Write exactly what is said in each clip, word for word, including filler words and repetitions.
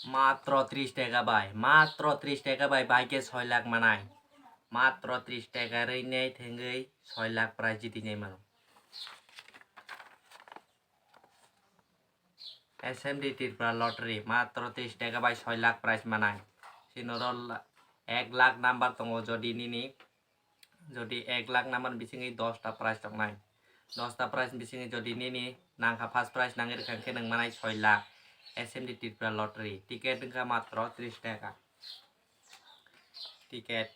Matro tris taka bai, matro tris taka bai, bai khe soi lakh manai. Matro tris taka rwi nei thengwi soi lakh prize jiti nai mano. S M D Tripura lottery, matro tris taka bai soi lakh prize manai. Sinoro la-, ek lakh number tongo, jodi nini, jodi ek lakh number bisingwi dosta prize tongnai. Dosta prize bisingwi jodi nini nangkha first prize nangwi rwkha khe nwng manai soi lakh. S M D Tripura lottery, ticket wngkha matro tris taka. Ticket,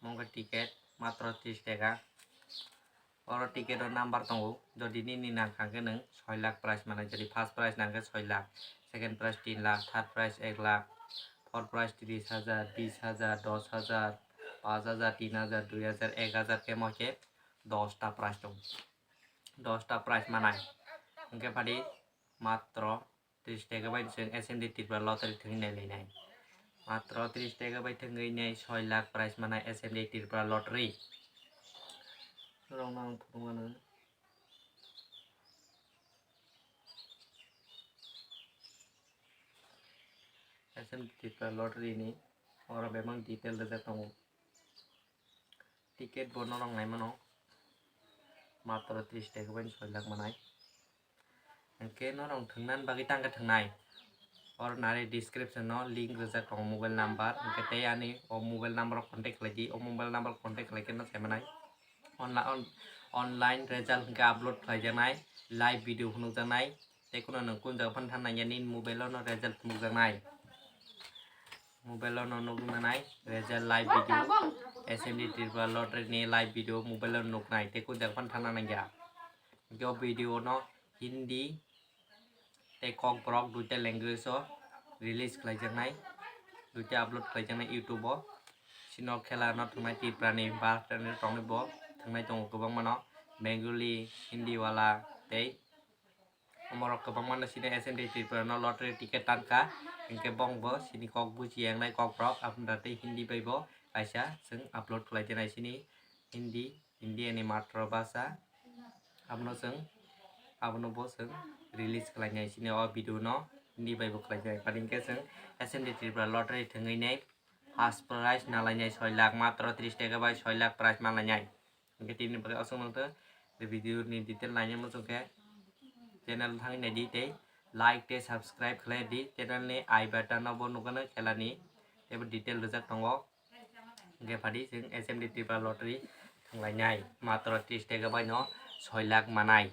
mongkha ticket, matro tris taka. Oro ticket o number tongo, jodi nini nangkha khe nwng soi lakh prize manai, jodi first prize nangkhe soi lakh, second prize tin lakh, third prize ek lakh, fourth prize tris hajar, bis hajar, dos hajar, panch hajar, tin hajar, dui hajar, ek hajar khe mo khe dosta prize tongo. Dosta prize manai. Hwnkhe phadi matro tris taka bai chwng S M D Tripura lottery thwngwi nai lainai. Matro tris taka bai thwngwi nai soi lakh prize manai S M D Tripura lottery. Norokno ang phunukmano. S M D Tripura lottery ni oro bebak detail rijak tongo. Ticket bo norok nai mano. Matro tris taka bai soi lakh manai. Hwnkhe norok thwngna bagwi tangkhe thwngnai. Oro nari description o link rijak tongo mobile number. Hwnkhe tei ani o mobile number o contact khlai di. O mobile number o contact khlai khe no sai manai. Onla-, on-, online result hwnkhe upload khlai jaknai. Live video phunuk jaknai. Tei kheno nwng kun jaga phano thang nangya nini mobile o no result phunuk jaknai. Mobile o no nugwi manai result live video, S M D Tripura lottery ni live video mobile o nuknai tei kun jaga phano thang nangya. Hwnkhe o video no Hindi tei Kokborok duita language o release khlaijaknai, duita upload khlaijaknai YouTube o. Chini o khela no thwngnai Tripura ni ba tongwi bo thwngnai tongo kwbangma no, Bengali, Hindi wala tei omorok kwbangma no chini S M D Tripura no lottery ticket tankha, hinkhe bongbo chini kok buji yangnai kok rok, aboni tei Hindi bai bo kaisa chwng upload khlai dinai chini Hindi, India ni matro bhasha, abono chwng, abono bo chwng release khlai nai chini o video no Hindi bai bo khlai nai, hinkhe chwng S M D Tripura lottery thwngwi nai first prize nalainai soi lakh, matro tris taka bai soi lakh prize manlainai. Hingke tini bagwi aswk nangtong, video ni detail naina muchung khe channel thangwi naidi tei like tei subscribe khlai di, channel ni I button no bo nukgano khela ni teibo detail rijak tongo. Hingke phadi chwng S M D Tripura lottery thanglainai, matro tris taka bai no soi lakh manai.